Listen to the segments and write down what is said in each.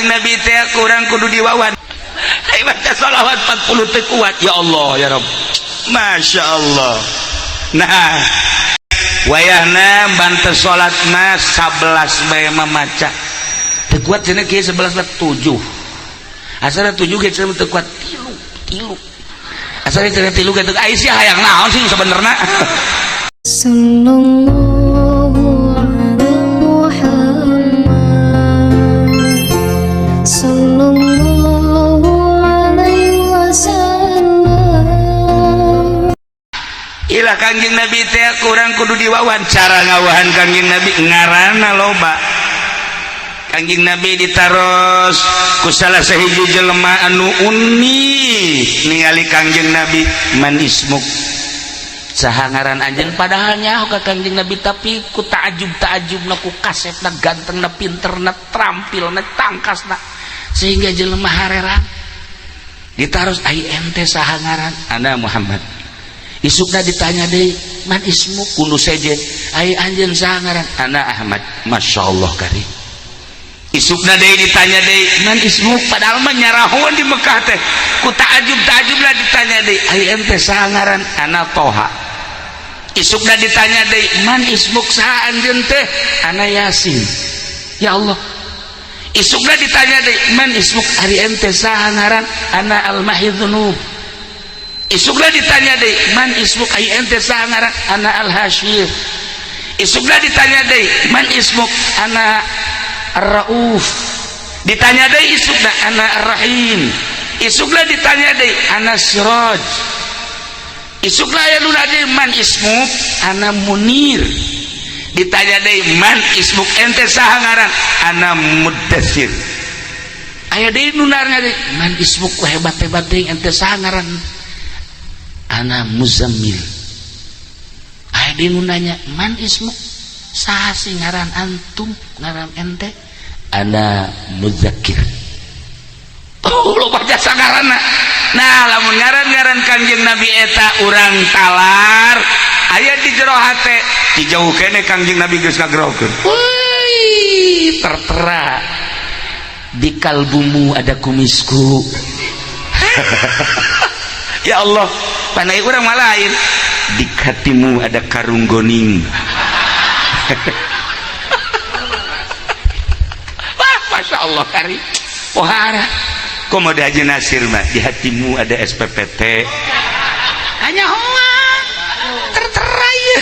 Nabi teh kurang kudu diwawan. Ai baca sholawat 40 teu kuat. Ya Allah ya Rabb. Masya Allah. Nah, wayahna bantu salat mah 11 bae mamaca. Teu kuat cenah kieu 11 mah 7. Asalna 7 ge cenah teu kuat 3, 3. Asalna cenah 3 ge teu ai sia hayang naon sih sebenarna. Sallallahu ala Muhammad Sallallahu alaihi wasallam. Ilah Kangjeng Nabi teh kurang kudu diwawan. Cara ngawahan Kangjeng Nabi ngaranna loba. Kangjeng Nabi ditaros ku salah sahiji jelema anu uni ningali Kangjeng Nabi, man ismuk, saha ngaran anjeun? Padahal nyaho ka Kangjeng Nabi, tapi ku ta'ajub ta'ajubna, ku kasepna, gantengna, pinterna, terampilna, tangkasna, sehingga jelema harerang. Ditaros, ai ente saha ngaran? Ana Muhammad. Isukna ditanya deui, man ismuk? Kudu sejen, ai anjeun saha ngaran? Ana Ahmad. Masya Allah karim. Isukna deui ditanya deui, man ismuk? Padahal mah nyarahoan di Mekah teh. Ku ta'ajub ta'ajub lah ditanya deui, ai ente saha ngaran? Ana Toha. Isukna ditanya deui, man ismuk, saha anjeun teh? Ana Yasin. Ya Allah. Isukna ditanya deui, man ismuk, ari ente saha ngaran? Ana Al-Mahid Dzunub. Isukna ditanya deui, man ismuk, ai ente saha ngaran? Ana Al-Hasyir. Isukna ditanya deui, man ismuk? Ana Ar-Rauf. Ditanya deui isukna, ana Ar-Rahim. Isukna ditanya deui, ana Siraj. Isukna aya nu deui, man ismuk? Ana Munir. Ditanya deui, man ismuk, ente saha ngaran? Ana Muddatsir. Aya deui nu nanya deui, man ismuk, hebat-hebat deui, ente saha ngaran? Ana Muzammil. Aya deui nu nanya, man ismuk, saha sih ngaran antum, ngaran ente? Ana Muzakkir. Oh, loba jasa ngaranna. Nah, lamun ngaran-ngaran Kangjeng Nabi eta urang talar aya di jero hate, di jauh kene Kangjeng Nabi geus ngagerokeun. Wih, tertera di kalbumu ada kumisku. Ya Allah, pandai urang mah lain. Di hatimu ada karung goning. Wah, Masya Allah kari. Pohara. Komodo Haji Nasir mah di hatimu ada SPPT. Hanya hoa. Tertera ya.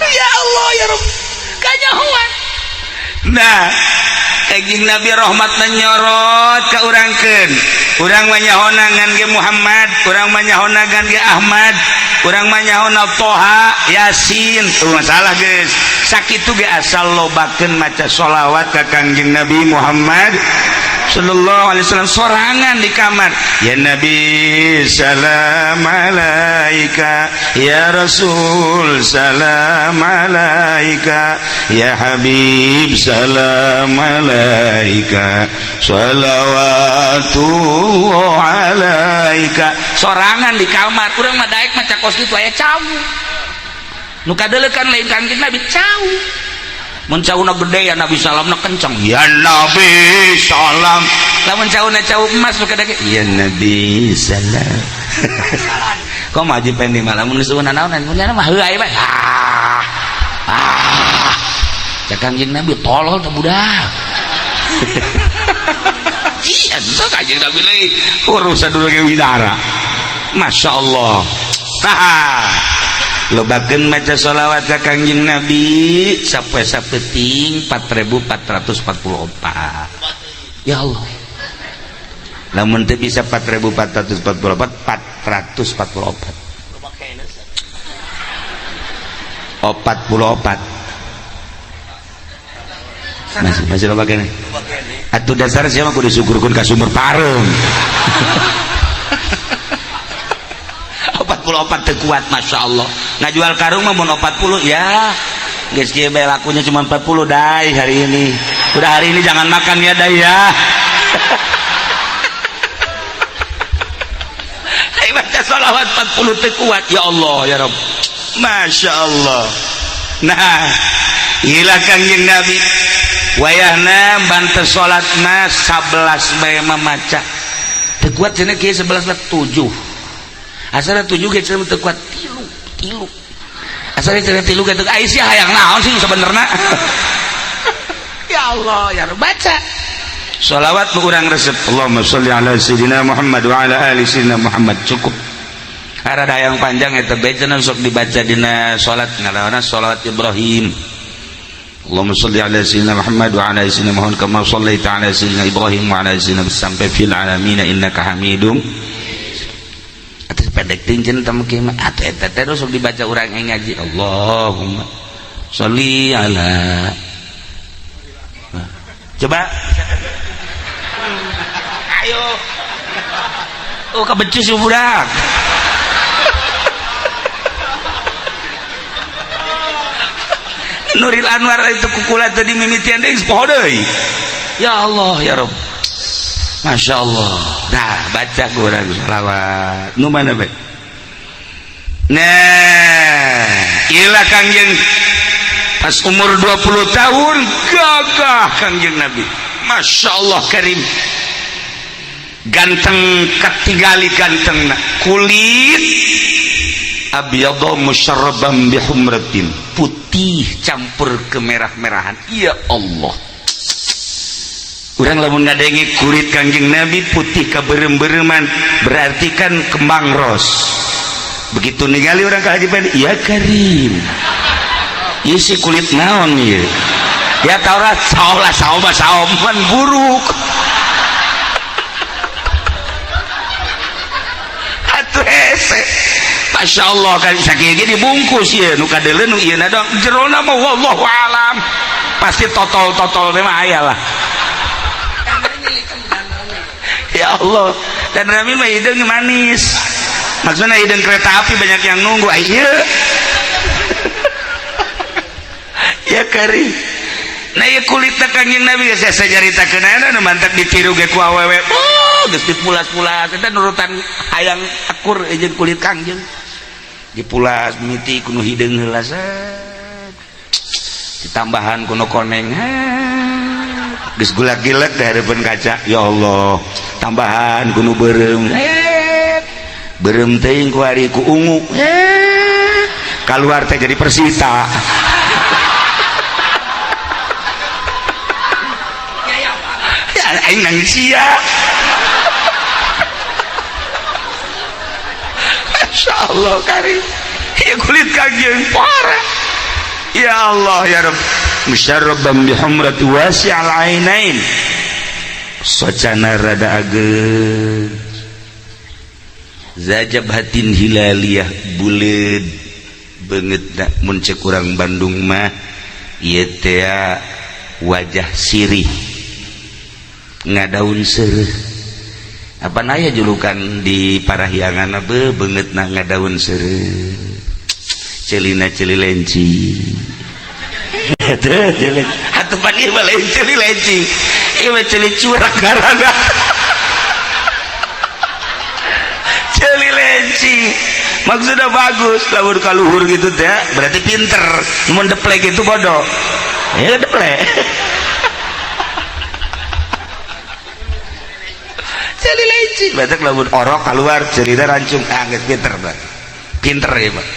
Ya Allah ya Rabb. Kanyahoan. Nah, Kangjeng Nabi rahmatna nyorot ka urangkeun. Urang mah nyahona ngan ge Muhammad, urang mah nyahona ngan ge Ahmad, urang mah nyahona Toha, Yasin. Tuh masalah geus. Sakitu ge asal lobakeun maca sholawat ka Kangjeng Nabi Muhammad sallallahu alaihi wasallam sorangan di kamar. Ya Nabi salam alaika, ya Rasul salam alaika, ya Habib salam alaika, salawatullah alaika. Sorangan di kamar, urang mah daek maca kos kitu aya cau. Nu kadeuleukan lain Kangjeng Nabi, cau. Mun cauna gede ya Nabi salamna kenceng. Ya Nabi salam. Lamun cauna cau emas nu kadake ya Nabi salam. Kok maju pendi mah lamun geus naon mun mah heuay bae. Ah. Ah. Cek Kangjeng Nabi tolol teh budak. Iya, teu Kangjeng Nabi leuy urusan dulu ge widara. Masya Allah. Nah, lobakeun maca sholawat ka Kangjeng Nabi sapoe sapeting 4444. Ya Allah. Lamun teu bisa 4444, 444. 44. Masih loba keneh. Atuh dasar sia mah kudu syukurkeun ka sumur pareum. 44 teu kuat, Masya Allah. Ngajual karung mah mun 40 ya geus kieu bae lakunya cuma 40 dai hari ini. Udah hari ini jangan makan ya dai ya. Ai baca sholawat 40 teu kuat. Ya Allah ya Rabb. Masya Allah. Nah, ilah Kangjeng Nabi. Wayahna bantes salat mah 11 bae mamaca. Teu kuat cenah kieu 11 mah 7. Asalna 7 ge cenah teu kuat 3, 3. Asalna cenah 3 ge teu ai sia hayang naon sih sebenarna. Ya Allah, ya Rabb, baca. Sholawat nu urang resep. Allahumma sholli ala sayyidina Muhammad wa ala ali sayyidina Muhammad, cukup. Rada yang panjang eta bae cenah sok dibaca dina salat ngaranna salat Ibrahim. Allahumma sholli ala sayyidina Muhammad wa ala sayyidina Muhammad kama shallaita ala sayyidina Ibrahim wa ala sayyidina sampai fil alamin innaka Hamidum. Atas pendek teuing cenah teh mah atuh eta teh sok dibaca urang ngaji. Allahumma sholli ala. Coba. Ayo. Oh, kebecus budak. Nuril Anwar itu kukula tadi mimitian deui poho deui. Ya Allah ya Rabb. Masya Allah. Nah, baca kurang selawat. Nu mana bae? Nah, ilah Kangjeng pas umur 20 tahun gagah Kangjeng Nabi. Masya Allah karim. Ganteng ketinggali ganteng kulit abyadha musyarraban bihumratin, putih campur kemerah-merahan. Ya Allah, urang lamun ngadenge kulit Kangjeng Nabi putih keberem-bereman berarti kan kembang ros. Begitu ningali urang ka Haji Pandi, ya karim, ieu si kulit naon ieu? Ya taurat saolah saoma saoman buruk. Atuh hese. Masya Allah kan sakieu ge dibungkus ieu nu kadeuleu nu ieu na dong jerona mah wallahu alam. Pasti totol-totol teh mah aya lah. Ya Allah, dan Rami mah hideung manis. Maksudnya hideung kereta api banyak yang nunggu ieu. Ya karim. Nah ieu kulitna Kangjeng Nabi geus saya caritakeun aya nu mantak ditiru ge ku awewe. Oh, geus dipulas-pulas eta nurutan hayang akur jeung kulit Kangjeng. Dipulas mimiti kuno hideung heula ditambahan kuno koneng geus gulak-gilek di hadapan kaca. Ya Allah, tambahan kuno beureum beureum teuing ku ari ku ungu kaluar teh jadi Persita. Ya aing nangis sia. Masya Allah karim. Ya kulit Kangjeng parah. Ya Allah ya Rabb. Musyarraban bihumrati wasi'al ainain. Socana rada ageung. Zajabhatin hilaliyah buleud beungeutna mun ceuk urang Bandung mah ieu teh wajah sirih ngadaun seureuh. Apa naya julukan di Parahyangan be beungeutna ngadaun seureuh. Celina celi lenci. Atuh pan ieu mah lain celi lenci. Ieu mah celi curak ngaranna. Celi lenci. Maksudnya bagus lamun ka luhur gitu teh berarti pinter. Mun deplek itu bodoh. Ya deplek. Celi lenci. Berarti lamun orok keluar cerita rancung geus pinter berarti. Pinter ya, Pak.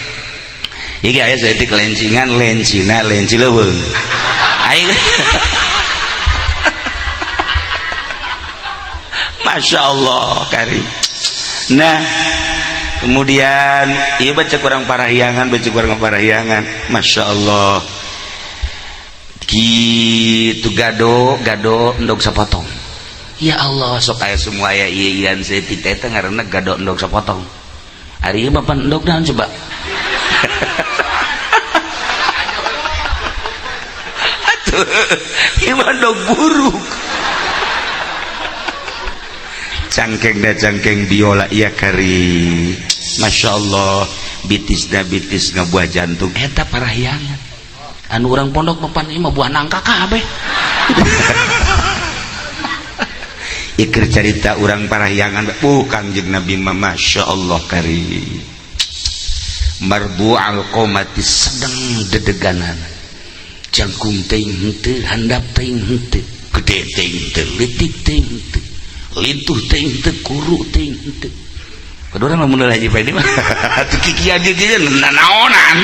Iki aya saeutik lencingan lencina lenci leuweung. Aing Masya Allah karim. Nah, kemudian ieu baca kurang Parahyangan, baca kurang Parahyangan. Masya Allah. Kitu gado, gado endog sapotong. Ya Allah, sok aya semua aya ieu-ieuan saeutik teh ngaranna gado endog sapotong. Ari ieu bapak endog naon coba? Atuh, ieu mah endog buruk. Cangkeng da cangkeng biola ya kari. Masya Allah, bitisna bitis ngabuah jantung. Eta Parahyangan. Anu urang pondok papan ieu mah buah nangka kabeh. Iker carita urang Parahyangan, Kangjeng Nabi mah Masya Allah kari. Marbu'al qomati sedang dedeganan. Jangkung teuing henteu, handap teuing henteu, gede teuing henteu, leutik teuing henteu, lintuh teuing henteu, kuru teuing henteu. Kudu urang lamun Haji Fendi mah atuh kikian jeung nanaonan.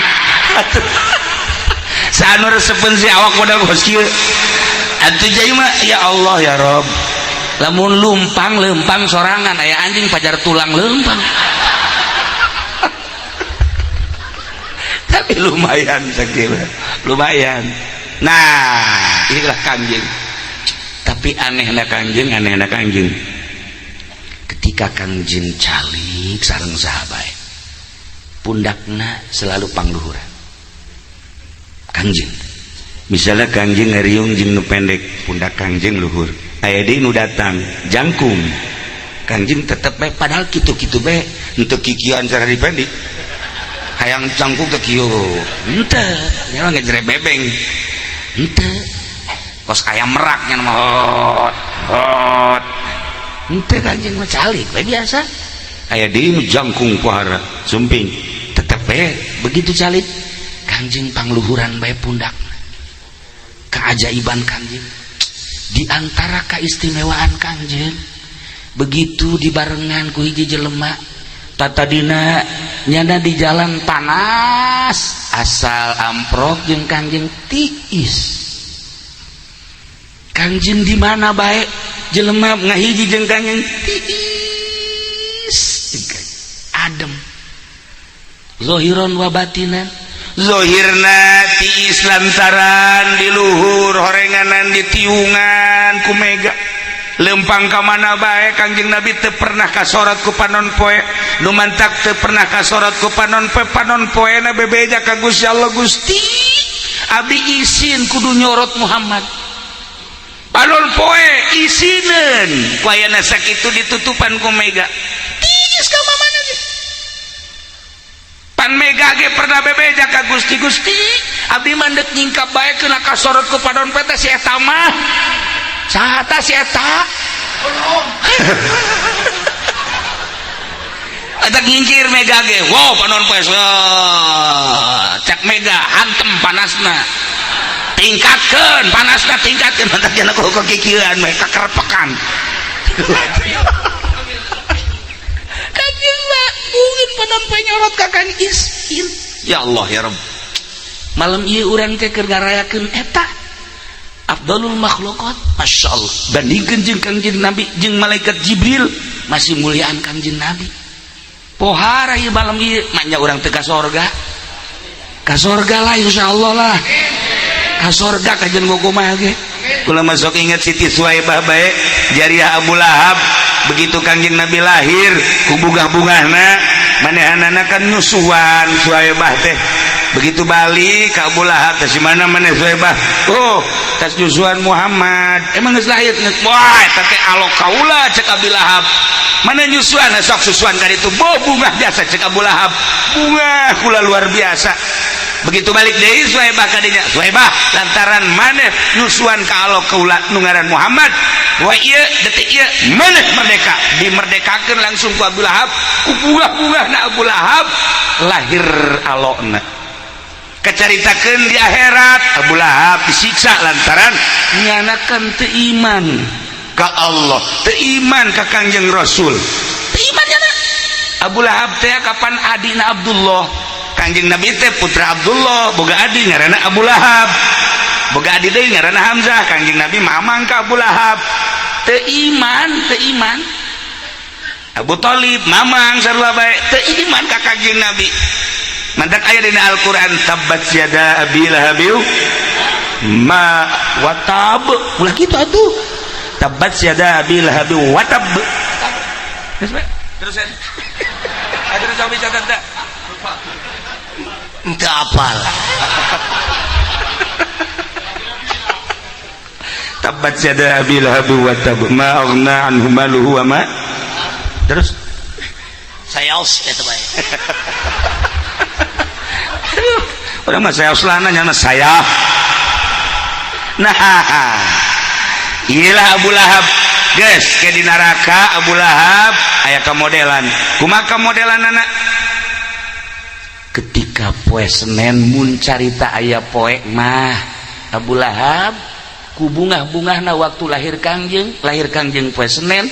Saanu resepeun si awak modal kos kieu. Atuh jai mah ya Allah ya Rob. Lamun lumpang lempang sorangan aya anjing pajar tulang lempang. Tapi lumayan sakieu. Lumayan. Nah, inilah Kangjeng. Tapi anehna Kangjeng, anehna Kangjeng. Ketika Kangjeng calik sareng sahabat, pundakna selalu pangluhuran. Kangjeng. Misalnya Kangjeng ngariung jeung nu pendek, pundak Kangjeng luhur. Aya deui nu datang jangkung. Kangjeng tetep bae padahal kitu-kitu bae, henteu kikieuan cara dipendik. Hayang jangkung teh kieu. Henteu, nya mah ngejere bebeng. Henteu. Kos aya merak nya mah hot hot. Henteu Kangjeng mah calik we biasa. Aya deui nu jangkung pohara sumping. Tetep bae begitu calik Kangjeng pangluhuran bae pundak. Keajaiban Kangjeng. Di antara keistimewaan Kangjeng begitu dibarengan ku hiji jelema tatadina nyana di jalan panas asal amprok jeung Kangjeng tiis. Kangjeng di mana bae jelema ngahiji jeung Kangjeng tiis adem zohiron wa batinan. Zohirna tiis lantaran di luhur horenganan di tiungan ku mega lempang ka mana bae Kangjeng Nabi teu pernah kasorot ku panon poe nu mantak teu pernah kasorot ku panon poe panon poena bebeja ka Gusti Allah. Gusti abdi isin kudu nyorot Muhammad panon poe isineun ku ayana sakitu ditutupan ku mega tiis ka mana ge pan mega ge pernah bebeja ka Gusti. Gusti abdi mah deuk nyingkap bae keuna kasorot ku panon poe teh si eta mah saha ta si eta eta nyingkir mega ge wow panon poe cak mega hantem panasna tingkatkeun panasna tingkatkeun mantak jana ku kikieuan we kakerepekan. Kanjeng mah mungkin panon poe nyorot ka Kang Isin. Ya Allah ya Rabb, malam ieu urang teh keur ngarayakeun eta afdalul makhluqat. Masya Allah, bandingkeun jeung Kangjeng Nabi jeung malaikat Jibril masih muliaan Kangjeng Nabi. Pohara ieu malam ieu manya urang teh ka sorga, ka sorga lah insyaallah lah ka sorga kajen gogoh ge. Kula masuk ingat Siti Suwaibah bae jariah Abu Lahab. Begitu Kangjeng Nabi lahir ku bungah-bungahna manehanana kan nyusuan Suwaibah teh. Begitu balik ka Abu Lahab teh si mana maneh Suwaibah, oh tas nyusuan Muhammad emang geus lahir. Wah eta teh alok kaula cek Abu Lahab. Mana nyusuan sok susuan ka ditu boh bungah biasa cek Abu Lahab, bungah kula luar biasa. Begitu balik deui Suwaibah ka dinya, Suwaibah lantaran maneh nyusuan ka alok kaula nu ngaran Muhammad, wah ieu detik ieu maneh merdeka. Dimerdekakeun langsung ku Abu Lahab, ku bungah-bungahna Abu Lahab lahir alokna. Kacaritakeun di akhirat Abu Lahab disiksa lantaran nyanakan teu iman ka Allah, teu iman ka Kangjeng Rasul, teu iman nyana. Abu Lahab teh kapan adina Abdullah. Kangjeng Nabi teh putra Abdullah, boga adi ngaranna Abu Lahab, boga adi deui ngaranna Hamzah. Kangjeng Nabi mamang ka Abu Lahab teu iman, teu iman. Abu Thalib mamang sarua bae teu iman ka Kangjeng Nabi. Mantak aya dina Al-Qur'an tabbat yada abi lahabiu ma watab. Ulah kitu atuh. Tabbat yada abi lahabiu watab. Terus terus ada cobi catat teh. Henteu apal. Tabbat yada abi lahabiu watab ma aghna anhu maluhu wa ma. Terus sayaos eta bae. Aduh, urang mah sayaos lana nya saya. Nah, iyalah Abu Lahab. Geus ke di neraka Abu Lahab aya kamodelan. Kumaha kamodelanana? Ketika poe Senin mun carita aya poe mah Abu Lahab ku bungah-bungahna waktu lahir Kangjeng poe Senin,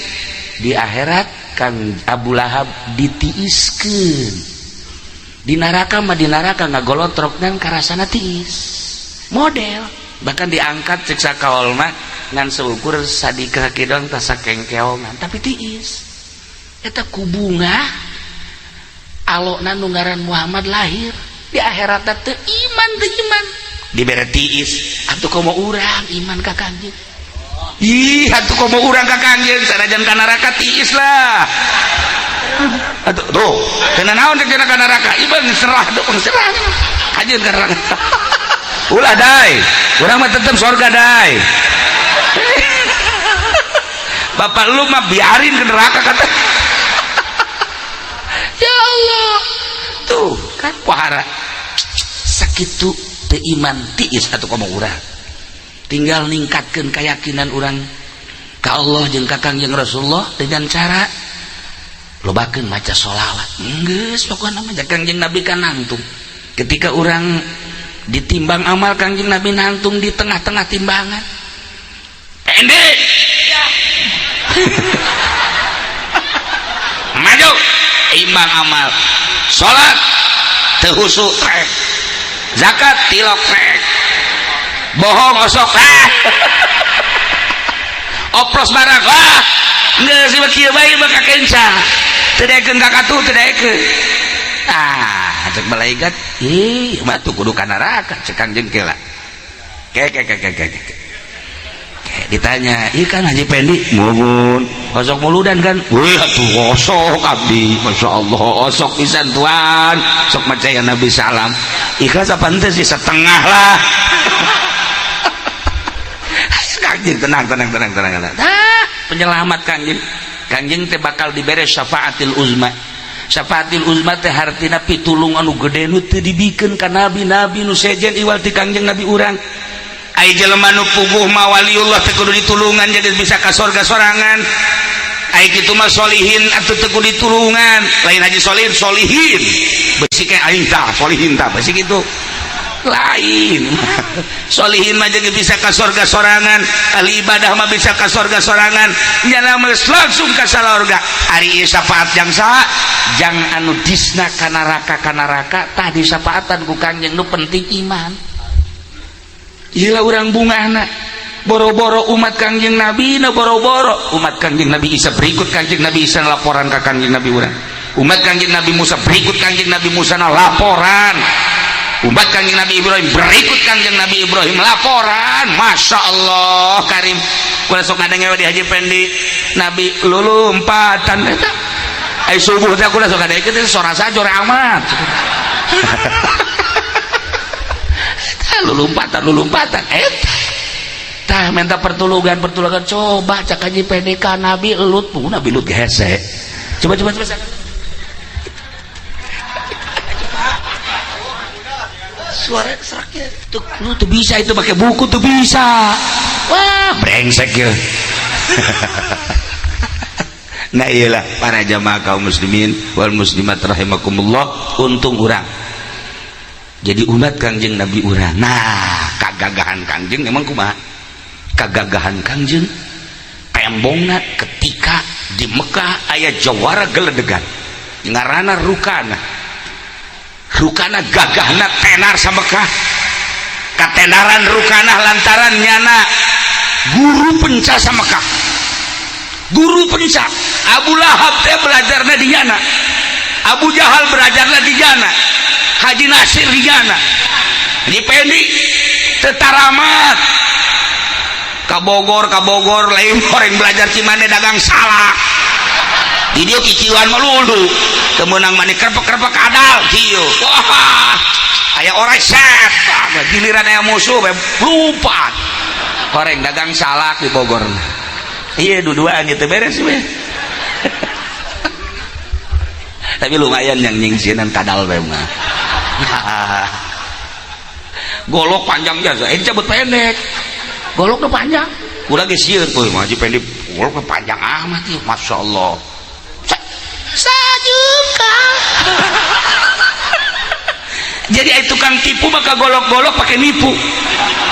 di akhirat Kang Abu Lahab ditiiskeun di neraka mah, di neraka ngagolotrok dan karasana tiis model, bahkan diangkat cek sakaol mah ngan seukur sadika kidong tas sakengkeongan, tapi tiis eta ku bungah alokna nu ngaran Muhammad lahir. Di akhirat teu iman, teu iman dibere tiis. Atuh komo urang iman ka Kangjeng? Ih, atuh komo urang ka Kangjeng, sanajan ka neraka tiis lah atuh. Tuh kena naon cek ka neraka ieu serah tuh, serah kajeun ka neraka. Ulah dai, urang mah tetep surga dai. Bapak lu mah biarin ke neraka kata. Ya Allah, tuh kan pohara sakitu teu iman tiis. Atuh komo urang? Tinggal ningkatkeun keyakinan urang ka Allah jeung ka Kangjeng Rasulullah dengan cara lobakeun maca sholawat. Geus pokona mah Kangjeng Nabi kan nangtung ketika urang ditimbang amal. Kangjeng Nabi nangtung di tengah-tengah timbangan. Pendek ya. Maju imbang amal, salat teu husu trek, zakat tilok trek, bohong osok, ah, oplos barang, ah, geus ieu kieu bae mah kakenca teu daekeun ka katuh, teu daekeun. Ah, cek malaikat, ih mah tuh kudu ka neraka. Cek Kangjeng, kela ke ke ke ke ke ke. Ditanya, iya kan Haji Pendi muhun osok muludan kan? Wih, atuh osok abdi, masya Allah, osok pisan tuan, sok maca ya Nabi salam. Ikhlas apa ente sih? Setengah lah. Kangjeng tenang, tenang, tenang, tenang, tenang. Ah, penyelamat Kangjeng. Kangjeng teh bakal dibere syafaatil uzma. Syafaatil uzma teh hartina pitulung anu gede nu teu dibikeun ka nabi-nabi nu sejen iwal ti Kangjeng Nabi urang. Ai jelema nu puguh mah waliullah teh kudu ditulungan, jadi bisa ka sorga sorangan. Ai kitu mah solihin atuh teu kudu ditulungan. Lain haji solihin, solihin besi kayak aing tah, solihin tah besi kitu. Lain, solihin mah jadi bisa ka sorga sorangan, ahli ibadah mah bisa ka sorga sorangan, nyana langsung ka sorga. Ari ieu syafaat jang saha? Jang anu disna ka neraka, ka neraka tah disafaatan ku Kangjeng. Nu penting iman. Iyalah urang bungahna boro-boro umat Kangjeng Nabi na, boro-boro umat Kangjeng Nabi Isa, berikut Kangjeng Nabi Isa laporan ka Kangjeng Nabi urang. Umat Kangjeng Nabi Musa, berikut Kangjeng Nabi Musa na laporan. Umat Kangjeng Nabi Ibrahim, berikut Kangjeng Nabi Ibrahim laporan. Masya Allah karim, kula sok ngadenge di Haji Pendi Nabi lulumpatan eta ai subuh teh. Kula sok ngadenge teh sora sajor amat lulumpatan lulumpatan eta tah minta pertolongan pertolongan. Coba cak Haji PDK Nabi Lut bu, Nabi Lut hese. Coba, coba, coba, suara seraknya tuh. Lu tuh bisa itu pakai buku tuh bisa. Wah, brengsek ya. Nah, iyalah para jamaah kaum muslimin wal muslimat rahimakumullah, untung urang jadi umat Kangjeng Nabi urang. Nah, kagagahan Kangjeng memang kumaha? Kagagahan Kangjeng tembongna ketika di Mekah aya jawara geledegan ngarana Rukana. Rukana gagahna tenar sa Mekah. Katenaran Rukana lantaran nyana guru penca sa Mekah, guru penca. Abu Lahab teh belajarna di nyana, Abu Jahal belajarna di nyana, Haji Nasir di nyana. Haji Pendi tetaramat ka Bogor, ka Bogor lain orang belajar Cimande, dagang salak di dia kiciwan melulu kemenang mani kerpek-kerpek kadal kieu. Wah, aya orang set giliran aya musuh lupa orang dagang salak di Bogor. Iya, dua-duaan gitu beres sih. Tapi lumayan yang nyingsinan kadal bae mah. Golok panjang jasa ini cabut pendek, goloknya panjang. Udah geus sieun euy Haji Pendi goloknya panjang amat ya, Masya Allah. Sajungkal. Jadi ai tukang tipu maka golok-golok pakai nipu.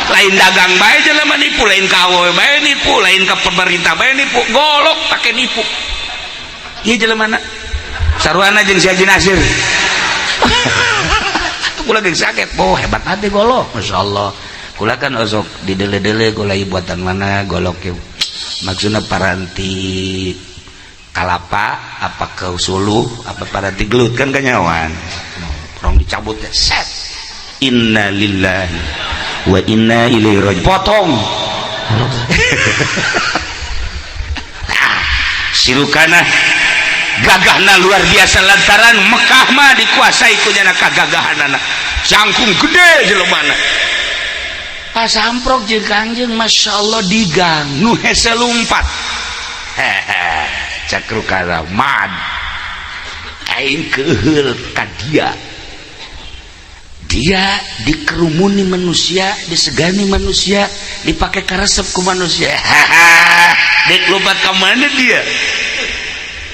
Lain dagang bae jelema nipu, lain ka awewe bae nipu, lain ka pemerintah bae nipu, golok pakai nipu. Ieu jelema na sarwana jeung si Haji Nasir. Kula geus sakit, oh hebat hati golok, Masya Allah. Kula kan osok di dele-dele kula buatan mana golok yuk. Maksudnya paranti kalapa apa ke suluh apa paranti gelut kan kanyawan. Rong dicabut ya set. Inna lillahi wa inna ilaihi raji'un. Potong. Si Rukanah gagahna luar biasa lantaran Mekah mah dikuasai ku nyana kagagahanana. Jangkung gede jelemana. Pas amprok jeung Kangjeng Masya Allah digang nu hese lumpat. Hehe, cak Rukanah mad aing keuheul ka dia. Dia dikerumuni manusia, disegani manusia, dipakai karesep ku manusia. Hahaha, dek lompat ke mana dia?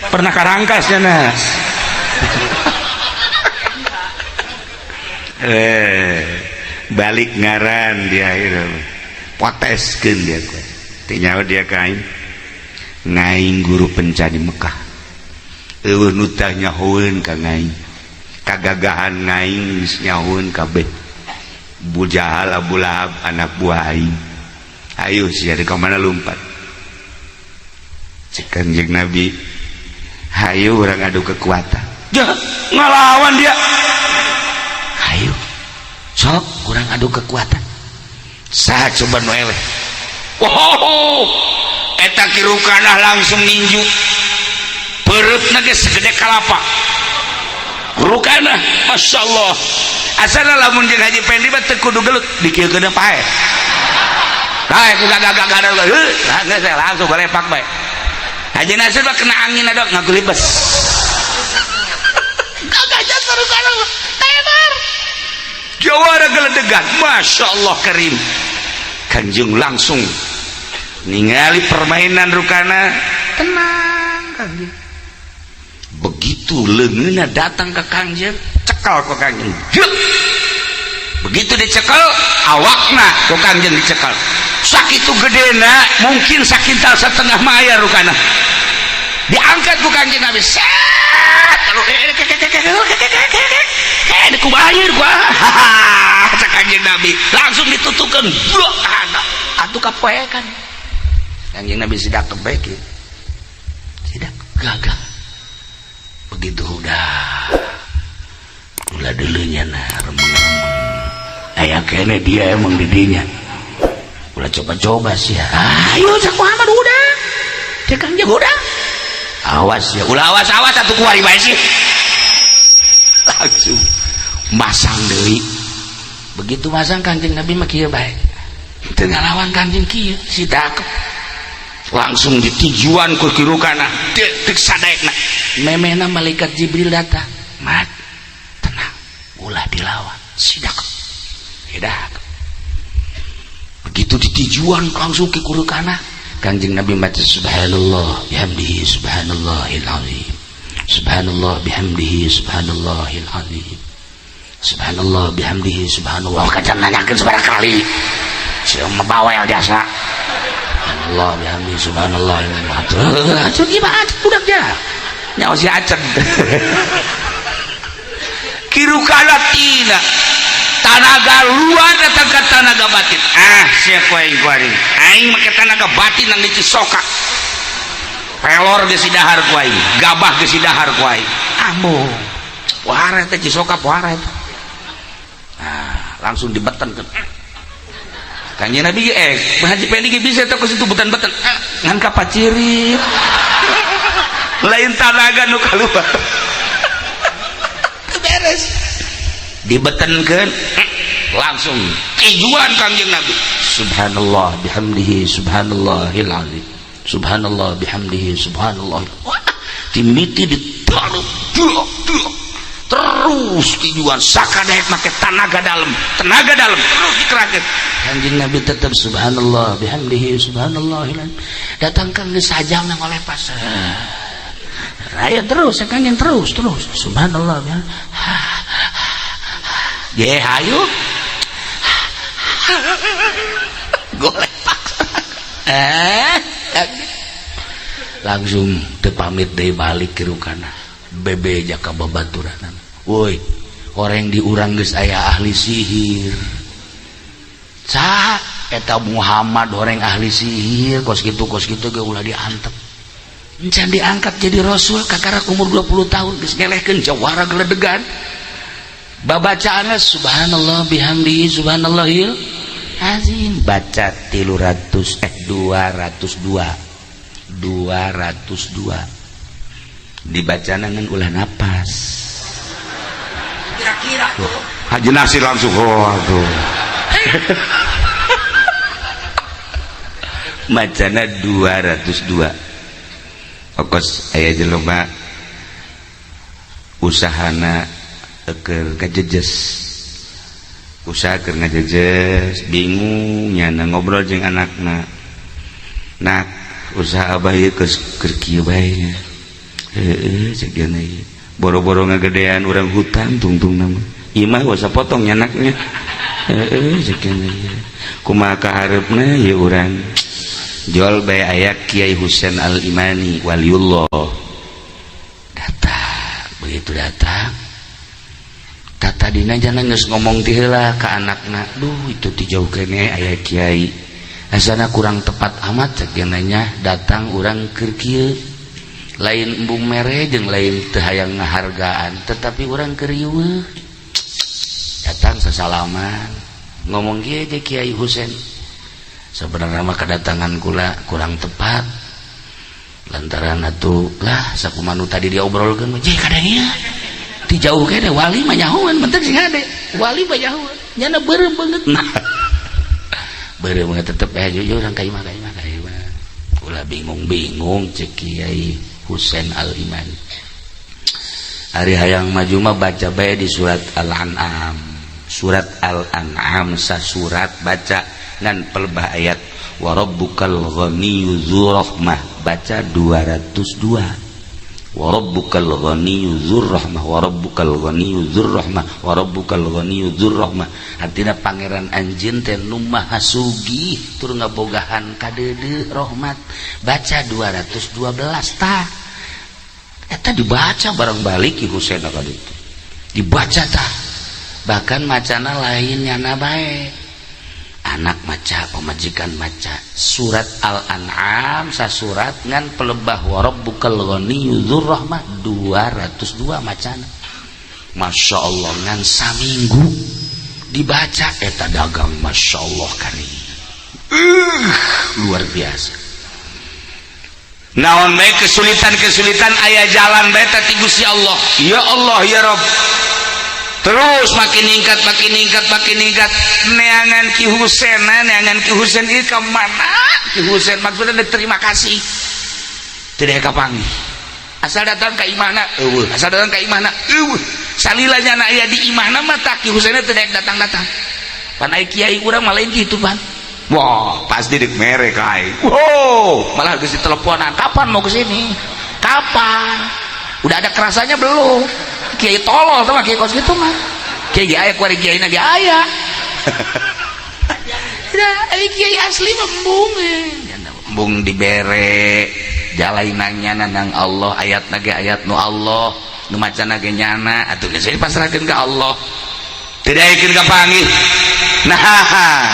Pernah karangkas ya Nas. Balik ngaran dia itu. Poteskeun dia ku. Teu nyaho dia ka aing. Ngaing guru penca di Mekah. Eueuh nu tah nyahoeun ka ngaing. Kagagahan ngaing geus nyahoeun kabeh. Abu Jahal, Abu Lahab anak buah aing. Ayo sia di ka mana lumpat. Cek Kanjeng Nabi, hayu urang adu kekuatan. Jah, ngalawan dia. Hayu. Sok urang adu kekuatan. Saha coba nu eleh. Wow, eta Ki Rukanah langsung ninju. Pereutna ge segede kalapa. Rukanah, Masya Allah. Asana lamun jeung Haji Pendi mah teu kudu gelut, dikieukeun pae. Pae ku gagah-gagah heuh, geus langsung balepak bae. Haji Nasir mah kena angin adok ngagulibes. Gagah jasa Rukanah tenar. Jawara geledegan, Masya Allah karim. Kanjeng langsung ningali permainan Rukanah, tenang Kanjeng. Begitu leungeunna datang ke Kangjeng, cekal ku Kangjeng. Jeuk. Begitu dicekel, awakna ku Kangjeng dicekel. Sakitu gedena, mungkin sakintal setengah maya Rukanah. Diangkat ku Kangjeng Nabi. Set. Kalau kumaha kumaha. Cek Kangjeng Nabi, langsung ditutukeun. Blok atuh kapoekan. Kangjeng Nabi sidak bae kieu. Sidak gagah. Begitu udah ulah dulunya nah remeng-remeng aya kene dia emang didinya ulah coba-coba sih ya. Ayo cak Muhammad udah cek Kangjeng udah awas ya ulah awas awas atuh kuari bae sih langsung masang deui. Begitu masang Kangjeng Nabi mah kieu bae teu ngalawan Kangjeng kieu sidak langsung ditujuan ku Ki Rukanah detik sadaekna memehna malaikat Jibril datang mat tenang ulah dilawan sidak sidak. Begitu ditujuan langsung ke Rukanah, Kangjeng Nabi maca subhanallah bihamdihi subhanallahil azim subhanallah bihamdihi subhanallahil azim subhanallah bihamdihi subhanallah. Kacan nanyakeun sabaraha kali sia mah bawel jasa. Subhanallah bihamdihi subhanallah. Atuh gimana budak ja nyawa si Aceng. Ki Rukanah tina tanaga luar datang ke tanaga batin. Ah sia ku aing kuari aing make tanaga batin nang di Cisoka pelor geus dahar ku aing, gabah geus dahar ku aing. Ambo pohara teh Cisoka pohara eta. Nah, langsung dibeten ke Kanjeng Nabi Haji Pendi ge bisa teh ke situ beten-beten ngan kapacirit lain tanaga nu kaluar beres dibetenkeun langsung tujuan Kangjeng Nabi subhanallah bihamdihi subhanallahil azim subhanallah bihamdihi subhanallah. Wah, timiti ditaruh terus tujuan sakadaek make tenaga dalam terus dikerahkeun. Kanjeng Nabi tetap subhanallah bihamdihi subhanallahil azim. Datangkan geus sajam nang ngolepas raya terus kanjeng terus subhanallah bihamdihi. Ye hayu. Golek paksa. Langsung teu pamit deui balik ke rukana. Bebeja ka babaturanana. Woi, orang di urang geus aya ahli sihir. Saha eta Muhammad orang ahli sihir kos kitu ge ulah diantep. Encan diangkat jadi rasul kakara umur 20 tahun geus ngelehkeun jawara geledegan. Babacaanna subhanallah bihamdihi subhanallahil azim baca 300 202 202 dibacana ngan ulah napas. Kira-kira tuh Haji Nasir langsung oh aduh. Macana 202 okos aya jelema usahana keur kajejes usaha keur ngajejes bingung nyana ngobrol jeung anakna nak usaha abah ieu keur kieu bae heueuh cek geuna ieu boro-boro ngagedean urang hutang tungtungna mah imah usah potong nyanaknya heueuh cek geuna ieu kumaha kahareupna ieu urang jual bae aya Kiai Husain Al-Imani waliullah datang begitu datang tadina jangan geus ngomong ti heula ka anakna duh itu ti jauh keneh aya kiai asana kurang tepat amat cek nanya datang urang keur kieu lain embung mere jeung lain teu hayang ngahargaan tetapi urang keur riweuh datang sasalaman ngomong kieu teh Kiai Husain sebenarnya mah kedatangan kula kurang tepat lantaran atuh lah sakumanu tadi diobrolkeun mah je kadang ieu ti jauh kene wali mah nyahoan penting sing hade wali mah nyahoan nyana beureum beungeut beureum tetep aya jujur ka imah ka imah ka imah ulah bingung-bingung cek Kiai Husain Al-Imani ari hayang maju mah baca bae di surat Al-An'am surat Al-An'am sasurat baca ngan pelbah ayat wa rabbukal ghaniyyu dzur rahmah baca 202 wa rabbukal ghaniyyu dzur rahmah wa rabbukal ghaniyyu dzur rahmah wa rabbukal ghaniyyu dzur rahmah artina pangeran anjeun teh nu maha sugih tur ngabogahan kadeudeuh rahmat baca 212 tah eta dibaca bareng balik Ki Husain ka ditu dibaca tah bahkan macana lain nyana bae anak maca pemajikan maca surat Al-An'am sasurat ngan pelebah wa rabbukal ghaniyyu dzur rahmah 202 macana Masya Allah ngan saminggu dibaca eta dagang Masya Allah kari luar biasa naon bae kesulitan-kesulitan aya jalan bae teh ti Gusti Allah ya Allah ya Rabb terus makin ningkat makin ningkat makin ningkat neangan Ki Husain neangan Ki Husain ieu ka mana Ki Husain maksudna terima kasih tidak kapanggih asal datang ka imahna eueuh asal datang ka imahna eueuh salila nyana aya di imahna mah tah Ki Husain teh datang-datang pan aya kiai urang mah lain kitu pan wah pasti dek mere ka aing wow malah geus diteleponan kapan mau kesini kapan udah ada kerasanya belum kiai tolol tuh mah kiai kos gitu mah kiai aya kuari kiai na ge aya da kiai asli mah embung embung dibere jalainannya nang Allah ayat na ge ayat nu Allah nu macana ge nyana atuh geus dipasrahkeun ka Allah tidak yakin kapanggih nah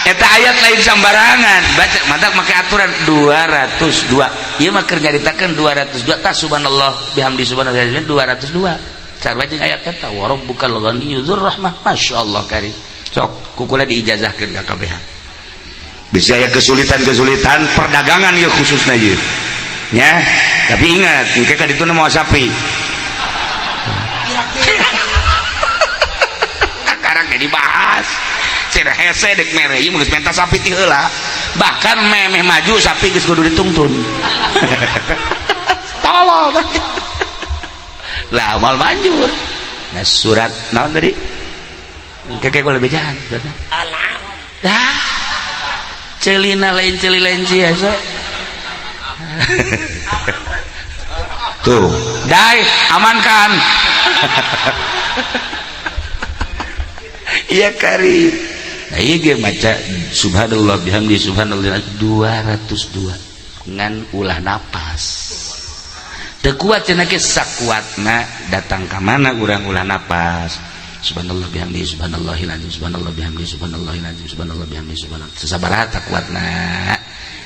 eta ayat lain sambarangan baca mata make aturan 202 ieu mah keur nyaritakeun 202 tah subhanallah bihamdi subhanallah 202 cara baca ayat eta wa rabbukal ghaniyyu dzur rahmah masyaallah kari sok kukula diijazahkeun ka kabeh bisa aya kesulitan-kesulitan perdagangan ieu khususna ieu nya tapi ingat engke ka ditu moal sapi sekarang ge dibahas hese dek mere ieu geus menta sapi ti heula bahkan memeh maju sapi geus kudu ditungtun tolol lah moal manjur nah surat naon tadi keke gua lebih jahan Alam dah celina lain celi lain sia tuh dai amankan. Ya karim. Nah, ieu ge maca subhanallah bihamdi subhanallah 202 ngan ulah napas. Teu kuat cenah ge, sakuatna datang ka mana urang ulah napas. Subhanallah bihamdi subhanallahil azim, subhanallah bihamdi subhanallahil azim, subhanallah bihamdi subhanallah. Sesabaraha tak kuatna.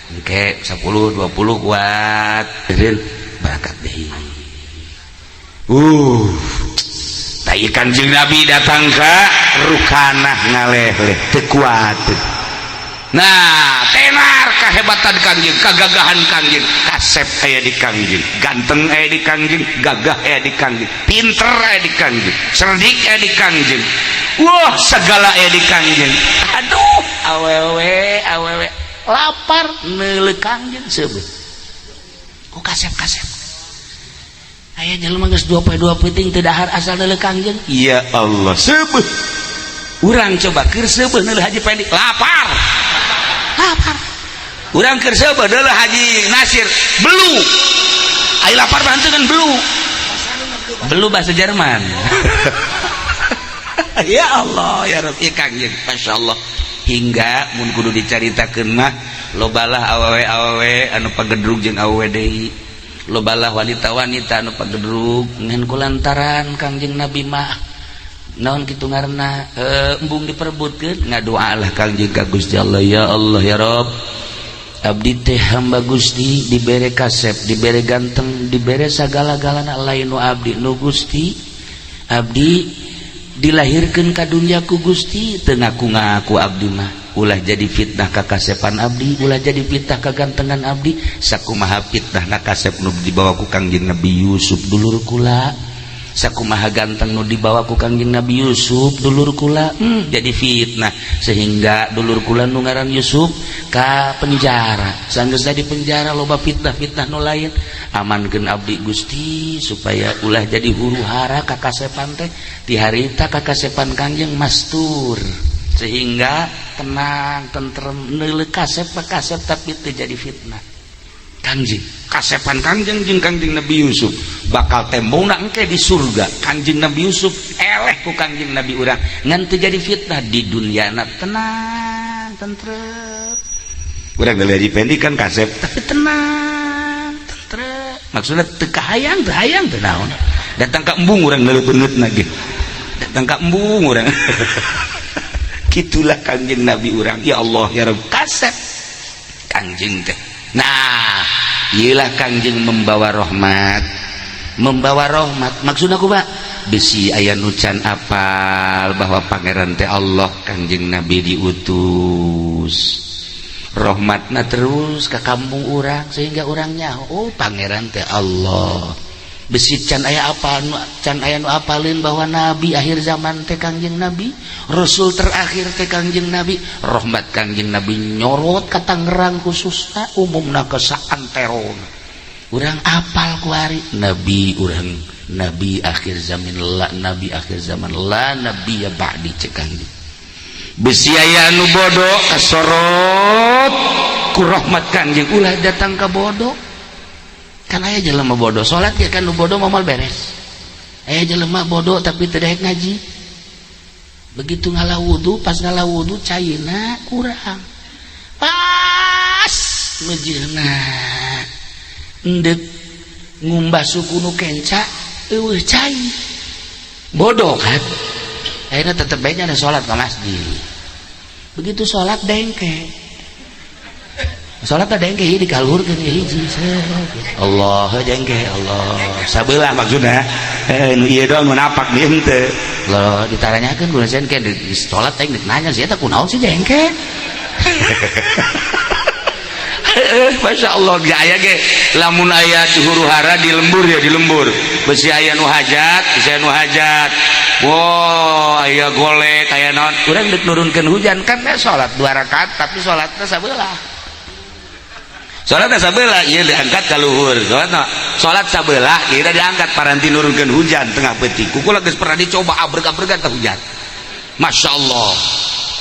Engke 10 20 kuat. Eureun barakat deui. Tai Kanjeng Nabi datang ka Rukanah ngaleh-leh teu kuat. Nah, tenar kehebatan Kangjeng, kegagahan Kangjeng, kasep aya di Kangjeng, ganteng aya di Kangjeng, gagah aya di Kangjeng, pinter aya di Kangjeng, cerdik aya di Kangjeng. Wah, segala aya di Kangjeng. Aduh, awewe awewe lapar neuleuh Kangjeng seubeuh. Ku kasep-kasep. Aya jelema geus 2 poe 2 peuting teu dahar asal neuleuh Kangjeng. Ya Allah, seubeuh. Urang coba keur seubeuh neuleuh Haji Pendi, lapar. Lapar. Urang keur seubeuh neuleuh Haji Nasir, belu. Ai lapar mah henteu kan belu. Belu bahasa Jerman. Ya Allah, ya Rabb, ya Kangjeng, Masya Allah. Hingga mun kudu dicaritakeun mah lobalah awewe-awewe anu pagedrug jeung awewe deui. Lobalah wanita-wanita anu pagedrug ngan kulantaran Kangjeng Nabi mah naon kitu ngaranna embung diperebutkeun, ngadoalah Kangjeng ka Gusti Allah, ya Allah ya Rabb, abdi teh hamba Gusti, dibere kasep, dibere ganteng, dibere sagala-galana, lain nu abdi, nu Gusti. Abdi dilahirkeun ka dunya ku Gusti, teu ngaku-ngaku abdi mah. Ulah jadi fitnah ka kasepan abdi, ulah jadi fitnah ka gantengan abdi. Sakumaha fitnah na kasep nu dibawa ku Kangjeng Nabi Yusuf dulur kula, sakumaha ganteng nu dibawa ku Kangjeng Nabi Yusuf dulur kula, jadi fitnah sehingga dulur kula nu ngaran Yusuf ka penjara. Sanggeus di penjara loba fitnah-fitnah nu lain. Amankeun abdi Gusti supaya ulah jadi huru hara ka kasepan teh. Ti harita kakasepan Kangjeng mastur sehingga tenang tentrem neuleuh kasep kasep tapi teu jadi fitnah. Kangjeng kasepan Kangjeng jeung Kangjeng Nabi Yusuf bakal tembongna engke di surga. Kangjeng Nabi Yusuf eleh ku Kangjeng Nabi urang ngan teu jadi fitnah di dunia na, tenang tentrem. Urang dari Pendi kan kasep tapi tenang tentrem, maksudnya teu kahayang, teu hayang, teu naon. Datang ka embung urang neuleuh beungeutna ge, datang ka embung urang. Gitulah Kangjeng Nabi urang. Ya Allah ya Rabb, kasep Kangjeng teh. Nah, iyalah Kangjeng membawa rahmat, membawa rahmat. Maksud aku, Pak, bisi aya nu can apal bahwa pangeran teh Allah, Kangjeng Nabi diutus rahmatna terus ke kampung urang sehingga orangnya, oh, pangeran teh Allah. Besi can aya apa can aya nu apalin bahwa nabi akhir zaman teh Kangjeng Nabi, rasul terakhir teh Kangjeng Nabi. Rahmat Kangjeng Nabi nyorot ka Tangerang khususna, umumna ke saantero. Urang apal kuari nabi urang, nabi akhir zaman, la nabi akhir zaman, la nabi ya ba'di cek Kangjeng. Besi aya anu bodoh kasorot ku rahmat Kangjeng, ulah datang ka bodoh. Kan aya jelema bodoh salat ya kan, nu bodoh moal beres. Aya jelema bodoh tapi teu daek ngaji, begitu ngalah wudu, pas ngalah wudu caina kurang, pas meujeuhna endek ngumbah suku nu kenca eueuh cai. Bodoh kan, akhirnya tetep bae ada salat ke masjid. Begitu salat dengke, salat dengke di kaluhurkeun hiji, Allah jengke Allah sabelah. Maksudna nu ieu doang nu napak di henteu lo ditaranyakeun ku jengke di salat teh, nanya sih eta kunaon sih jengke. Masya Allah ge aya ge lamun aya di huru hara di lembur ya, di lembur besi aya nu hajat, besi aya nu hajat. Wow, aya golek aya naon, urang deuk nurunkeun hujan kan ya, salat dua rakaat tapi salatna sabelah, salat sabelah ieu diangkat ka luhur. Salat salat sabelah ieu diangkat paranti nurunkeun hujan tengah peuting. Kukula geus pernah dicoba, abreg-abregan teh hujan. Masya Allah.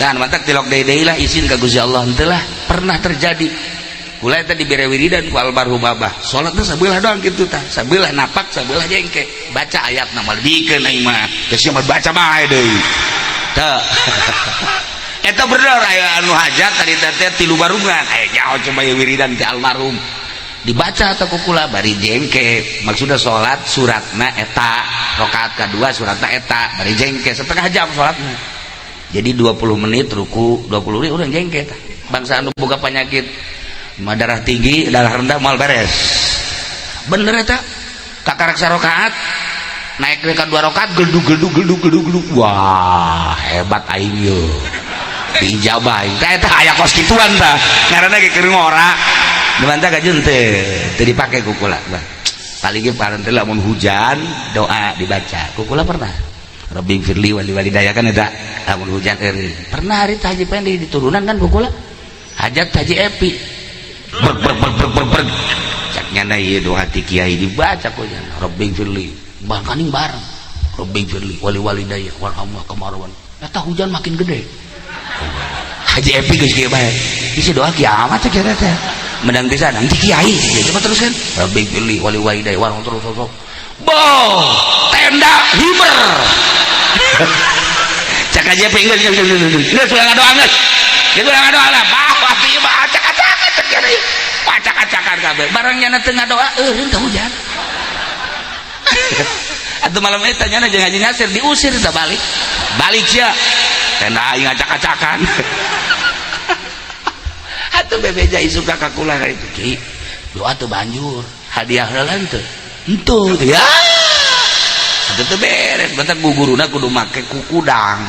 Dan mantak tilok deui lah izin ka Gusti Allah henteu lah pernah terjadi. Kula eta dibere wiridan ku almarhum abah, salatna sabelah doang kitu tah, sabelah napak, sabelah jengke, baca ayat nama dikeun aing mah geus mah baca bae deui. Teu. Eta bener aya anu hajat tadi teh tilu barungan. Aya nyaho coba ieu wiridan ti almarhum. Dibaca atau kukula bari jengke, maksudnya salat suratna eta, rakaat kedua suratna eta, bari jengke setengah jam salatna. Jadi 20 menit ruku, 20 menit urang jengke tah. Bangsa anu boga penyakit mah darah tinggi, darah rendah moal beres. Bener eta. Kakarak sarokaat naik ke dua rakaat geldug geldug geldug geldug geldug. Wah, hebat aing ye. Diijabah aing. Tah eta aya kos kituan tah. Ngaranna ge keur ngora. Dibantah gajun teu, teu dipake ku kula. Paling ge paranti lamun hujan doa dibaca. Ku kula pernah. Rabbi firli wali walidaya kan eta lamun hujan eureun. Pernah hari Haji Pendi diturunan kan ku kula. Hajat Haji Epi. Brek brek brek brek brek brek. Cak nyana ieu doa ti kiai dibaca ku nyana. Rabbi firli. Bahkan bareng. Rabbi firli wali walidaya warhamna kamarwan. Eta hujan makin gede. Haji Epi geus kieu bae. Isi doa kiamat cek eta teh. Menang pisan nanti kiai coba terus kan. Rabbi firli wali walidaya warham terus terus. Boh, tenda hiber. Cak Haji Epi geus geus geus geus ulah ngadoa geus. Geus ulah ngadoa lah. Bah, atuh ieu mah acak-acakan cek kiai. Acak-acakan kabeh. Barang nyana teu ngadoa eureun ka hujan. Atuh malam eta nyana jeung Haji Nasir diusir teh balik. Balik sia. Tenda aing acak-acakan. Atuh bebeja isuka ka kula ka itu. Ki, doa teu banjur, hadiah heula teu. Henteu ya. Atuh teu beres, bentar guguruna kudu make kukudang.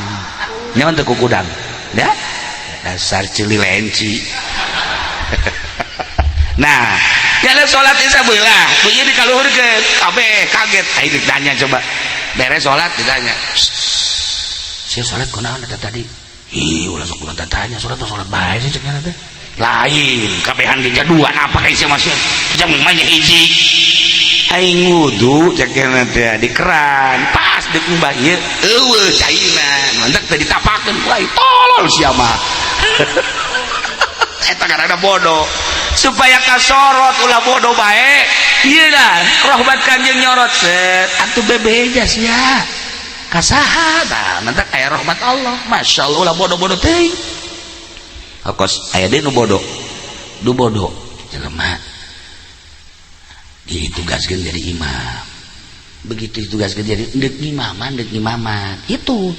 Nyaman teu kukudang? Ya? Dasar ceuli lenci. Nah, jalan sholat isya beulah, ieu dikaluhurkeun, kabeh kaget. Aing ditanya coba. Beres sholat ditanya. Sia sholat kunaon eta tadi? Ih, ulah sok ulah tanya, sholat tuh sholat bae sih cek nyana teh. Lain, kabehan di jaduan apa kayak sia masih jam mah hiji. Aing wudu cek nyana teh di keran, pas deuk ngumbah ieu eueuh caina. Mantak teh ditapakeun ku aing, tolol sia mah. Eta karena bodoh. Supaya kasorot ulah bodoh bae. Ieu lah rahmat Kanjeng nyorot set atuh bebeja sia. Kasaha tah mantak aya rahmat Allah. Masyaallah ulah bodoh-bodoh teuing. Kos aya deui nu bodoh. Nu bodoh jelema ditugaskeun jadi imam. Begitu ditugaskeun jadi deuk ngimaman, deuk ngimaman. Hitut.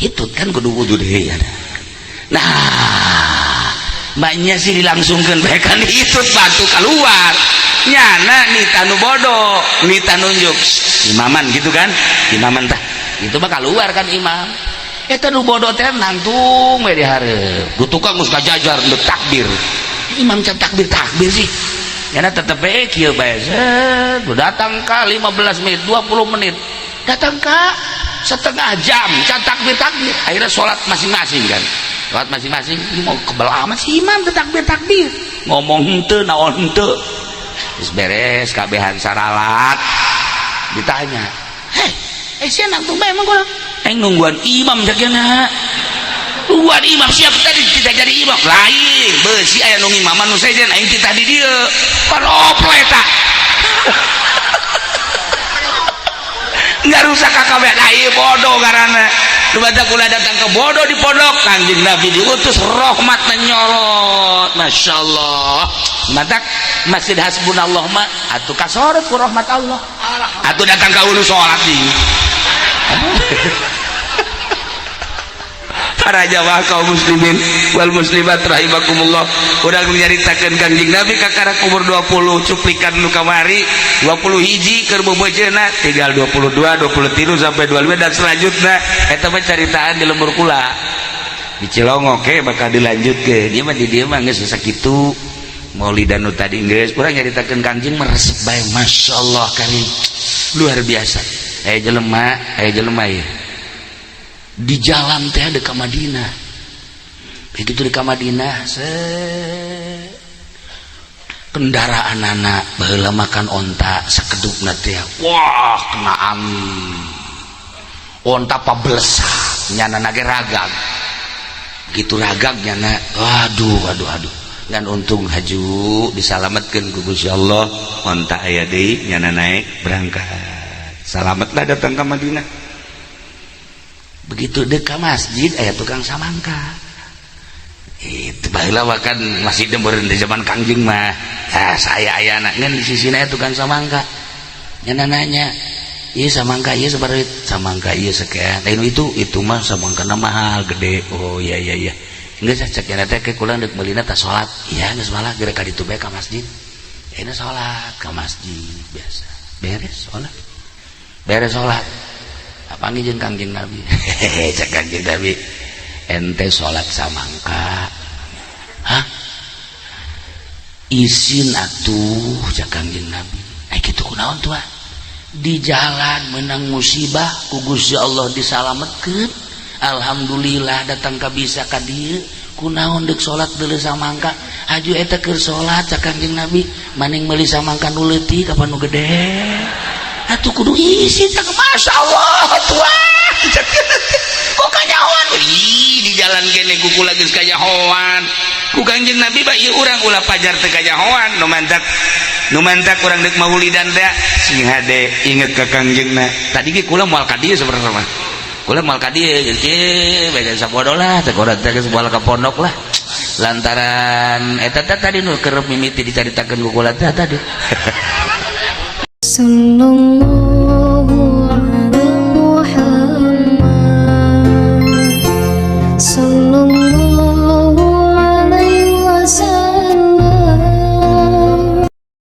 Hitut kan kudu wudu deui ya. Nah, banyak sih dilangsungkeun bae kan hitut batu keluar. Nyana nita nu bodoh, nita nunjuk imaman gitu kan? Imaman tah. Itu mah keluar kan imam. Eta nu bodoh teh nangtung we di hareup. Du tukang geus ngajajar deuk takbir. Imam can takbir takbir sih. Nyana tetep we kieu bae. Set, datang ka 15 menit, 20 menit. Datang ka setengah jam can takbir takbir. Akhirnya sholat masing-masing kan. Sholat masing-masing, ini mau kebel amat si imam teh takbir takbir. Ngomong henteu naon henteu. Geus beres kabehan saralat. Ditanya, "Heh, sia nangtung bae emang kula?" Aing nungguan imam jagana. Nungguan imam siap tadi tidak jadi imam. Lain, beusi aya nu ngimaman nu sejen aing titah di dieu. Pan ople eta. Ngarusak ka kabeh ieu bodoh ngaranna. Nu badak kula datang ke bodoh di pondok, Kanjeng Nabi diutus rahmat menyorot. Masyaallah. Matak Masjid Hasbunallah mah atuh kasorot ku rahmat Allah. Atuh datang ka ulu salat deui. Para jamaah kaum muslimin wal muslimat rahimakumullah, urang nyaritakeun Kanjeng Nabi kakara umur 20 cuplikan nu kamari 20 hiji keur bobojeuna tinggal 22 23 sampai 25 dan selanjutnya eta mah caritaan di lembur kula di Cilongok ke bakal dilanjutkeun ieu mah di dieu mah geus sakitu maulidan nu tadi geus urang nyaritakeun Kanjeng meresep bae masyaallah karim luar biasa. Aya jelema ieu di jalan teh ada ke Madinah. Begitu di Madinah se kendaraan anak baheula makan onta sakedupna teh wah kena angin onta pabelesak nyana nage ragag gitu ragag nyana aduh aduh aduh ngan untung haju disalametkeun ku Gusti Allah onta aya deui nyana naik berangkat salametlah datang ke Madinah. Begitu dek ka masjid, aya tukang samangka. Itu baheula mah kan masih meureun di zaman Kangjeng mah ya, saya aya ngan di sisi aya tukang samangka nya, nanya, "Iya, samangka iya sabaraha?" "Samangka iya sekian." "Lain itu mah samangkana mahal, gede." "Oh, iya iya iya geus." Cek nya teh, "Ke kula deuk meulina tah salat." "Iya, geus malah geura ka ditu bae, ka masjid." Ini salat ka masjid biasa, beres salat, beres salat panggih jeung Kangjeng Nabi. Hehehe, cek Kangjeng Nabi, "Ente salat samangka?" "Hah, isin atuh," cek Kangjeng Nabi. "Eh, kitu kunaon tuh?" "Di jalan menang musibah, ku Gusti Allah disalametkeun, alhamdulillah datang ka bisa ka dieu. Kunaon deuk salat deuleu samangka? Haju eta keur salat," cek Kangjeng Nabi, "maning meuli samangka nu leutik kapan nu gede atuh kudu isin." Cek, "Masya Allah tuan," cek, "kok kanyahoan?" Ih, di jalan kene ku kula geus kanyahoan ku Kangjeng Nabi. Ba ieu urang ulah pajar teu kanyahoan. Nu mantak, nu mantak urang deuk maulidan teh sing hade inget ka Kangjengna. Tadi ge kula moal ka dieu sebenarnya mah, kula moal ka dieu geus kieu bae, sabodo lah teh urang teh, geus moal ka pondok lah, lantaran eta teh tadi nu keur mimiti dicaritakeun ku kula teh tadi. Sallallahu